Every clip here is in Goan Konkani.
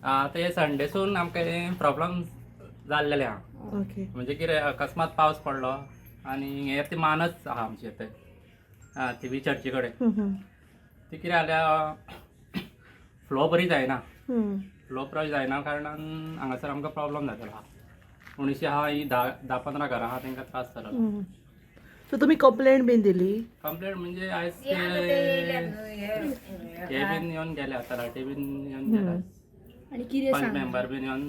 आतां हे संडेसून आमकां हें प्रॉब्लम जाल्लेलें आहा. म्हणजे कितें, अकस्मात पावस पडलो आनी हे ती मानच आहा आमची थंय, आं, ती बी चर्ची कडेन. ती कितें जाल्या, फ्लो बरी जायना. फ्लो बरी जायना कारणान हांगासर आमकां प्रॉब्लम जालेलो आहा. पूण अशी आहा ही 10-15 घरां आहा, तांकां त्रास जालो. सो तुमी कंप्लेंट बीन दिली? कंप्लेंट म्हणजे आयज ते हे बीन येवन गेले, तलाठी बीन येवन गेले. आनी कितें पंच सांग मेंबर बीन येवन.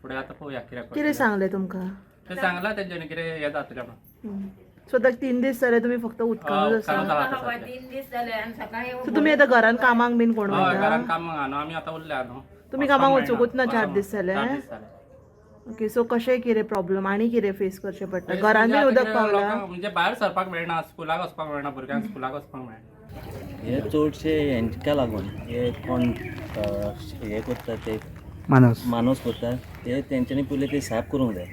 फुडें आतां पळोवया कितें कितें करतले. सांगलें तुमकां? ते सांगला तेंच्यांनी कितें हें जातलें म्हणून. सो आतां 3 दीस जाले तुमी फक्त उदकानूच आसा? उदकानूच आहा आतां सद्या. 3 दीस जाले आनी सकाळी. सो तुमी आतां घरान कामाक बीन कोण हय, वयता? घरान कामाक आहा न्हू, आमी आतां उरल्या न्हू. तुमी वचपाक कामाक मेळना. वचुंकूच ना 4 दीस जाले? 4 दीस जाले. ओके, सो कशें कितें प्रॉब्लम आनी कितें फेस करचें पडटा? म्हणजे घरान बीन आतां उदक कितें पावलां? लोकांक म्हणजे भायर सरपाक मेळना, स्कुलाक वचपाक मेळना, भुरग्यांक स्कुलाक वचपाक मेळना. हे चडशे हेंका लागून, हे कोण हे करता ते मानस. मानस करता ते, तेंच्यांनी पयलीं ते साफ करूंक जाय.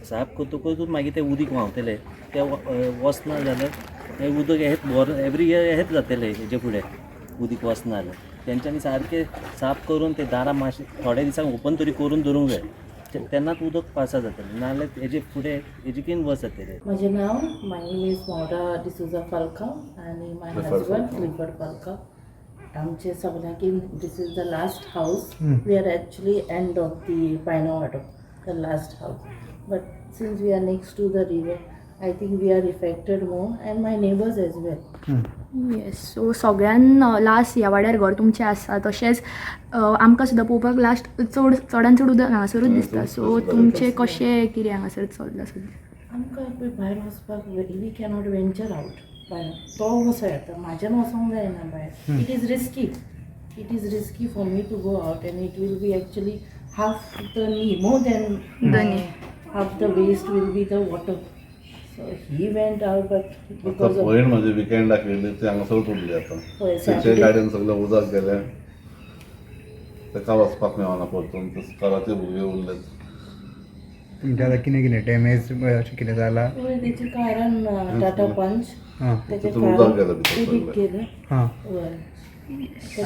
साफ करतकूच मागीर तें उदीक व्हांवतलें. तें वचना जाल्यार हें उदक हेंच भर एवरी इयर हेंच जातलें हेजे फुडें. उदीक वचना जाल्यार तेंच्यांनी सारकें साफ करून ते दारां मातशें थोड्या दिसांक ओपन तरी करून दवरूंक जाय. तेन्नाच उदक पासार जातलें, नाजाल्यार हेजे फुडें हेजे वर्स जातलें. म्हजें नांव, my name is Maura D'Souza Falcao आनी माय हजबंड क्लिफर्ड फाल्कांव. आमचे सगल्यांकी this is the last house. We are actually end of the Paina Wado, the last house, but since we are next to the river, I think we are affected more and my neighbours as well. Yes, so सगळ्यान लास्ट ह्या वाड्यार घर तुमचें आसा. तशेंच आमकां सुद्दां पळोवपाक लास्ट चड, चडान चड उदक हांगासरूच दिसता. सो तुमचें कशें कितें हांगासर चल्लां सद्या? आमकां पळय भायर वचपाक, we cannot venture out भायर. तो कसो येता, म्हाज्यान वचोंक जायना भायर. It is risky, it is risky for me to go out and it will be actually half the knee, more than The knee. Half the waist will be the water. So he went out, but आता because of भयण म्हणजे विकेंडाक येयली, ती हांगासरूच उरली आतां. पळय तेचे Saturday. गाडयेन सगळें उदक गेलें, ताका वचपाक मेळना परतून. ते स्कुलाचे भुरगे उरले. तुमच्या आतां कितें कितें डॅमेज अशें कितें जालां? पळय, तेच्या कारान, टाटा पंच तेच्या तितून उदक कारान गेलें भितर उदीक सगळें. गेलें. वय,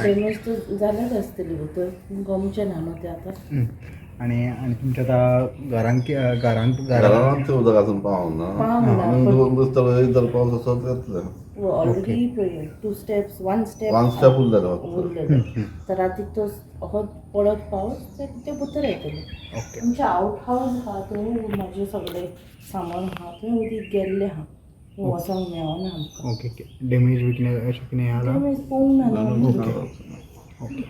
डॅमेज तर जाल्याच आसतली भितर, गोमचें ना न्हू तें आतां. आनी आनी तुमच्या आतां घरान घरान घरान घरान तें उदक आजून पावना. पावना. आनी 2 दीस तर जर पावस आसत येतलें. ऑलरेडी पळय, two steps, one step. One step उरलेलें फक्त. उरलेले. तर रातीक तो हो पडत पावस ते ते भितर येतले. आमचें आवट हावस आहा, थंय म्हाजें सगळें सामान आहा, थंय उदीक गेल्लें आहा. थंय वचोंक मेळना आमकां. ओके, डॅमेज बी कितें अशें कितें जालां? डॅमेज पळोवंक ना न्हू.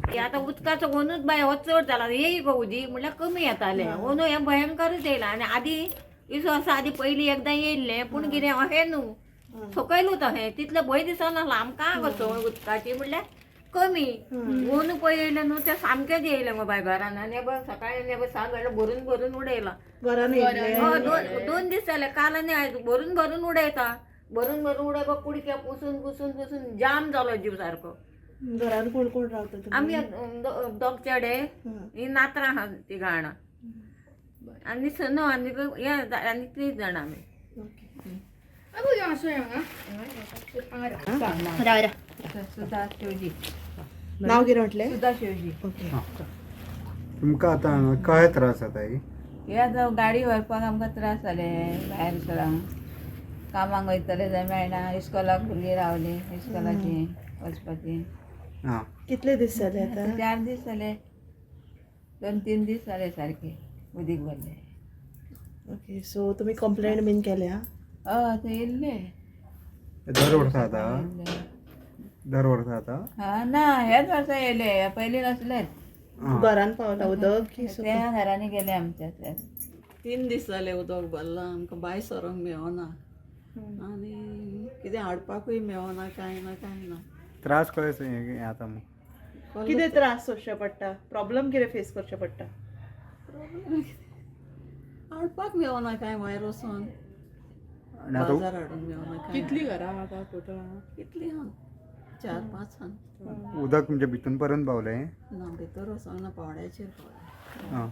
हे आतां उदकाचो ओनूच बाय हो चड जाला. येई गो उदीक म्हणल्यार कमी येतालें, ओनू हें भयंकरूच येयलां. आनी आदी 20 वर्सां आदी पयलीं एकदां येयल्लें, पूण कितें अहें न्हू, सकयलूच अहें, तितलो भंय दिसनासलो आमकां. गो संवय उदकाची म्हणल्यार कमी. ओनू पळय येयलें न्हू, तें सामकेंच येयलें गो बाय घरान. आनी हे पळय सकाळीं हे पळय सगळें भरून भरून उडयलां. घरान येयल्लें? हय, दोन दोन दीस जाले, काल आनी आयज भरून भरून उडयता. भरून भरून उडयपाक कुडके पुसून पुसून पुसून जाम जालो जीव सारको. घरान कोण कोण रावता तुमी? आमी दोग चेडे, ही नातरां आहा तिगां जाणां आनी सनो आनी हे आनी 30 जाणां आमी. राव राव. नाव कितें म्हटलें? ओके. तुमकां आतां हांगा काय त्रास जाता? हे आतां गाडी व्हरपाक आमकां त्रास जाले. भायर सरांक कामाक वयतले जाल्यार मेळना. इस्कॉलाक भुरगीं रावलीं, इस्कॉलाची वचपाची. कितले दीस जाले आतां? 4 दीस जाले, 2-3 दीस जाले सारके उदीक भरले. ओके, सो तुमी कंप्लेंट बीन केल्या? हय, थंय येयल्ले. दर वर्सा जाता? दर वर्सा जाता? हा ना, ह्याच वर्सा येयले, पयलीं नासलेच. घरान पावला उदक की त्या घरांनी गेले आमच्या त्या. 3 दीस जाले उदक भरलां. आमकां भायर सरोंक मेळना आनी कितें हाडपाकूय मेळना, कांय ना, कांय ना. त्रास कशे हें जाता मग? कितें त्रास सोंसचे पडटा? प्रॉब्लम कितें फेस करचे पडटा? हाडपाक मेळना कांय भायर वचोन. आनी आतां बाजार हाडूंक मेळना कांय. कितली घरां आतां टोटल? कितली आहा, चार पांच आहा. उदक तुमच्या भितून पर्यंत पावलें? ना, भितर वचोंक ना, पावड्याचेर पावलें. आं.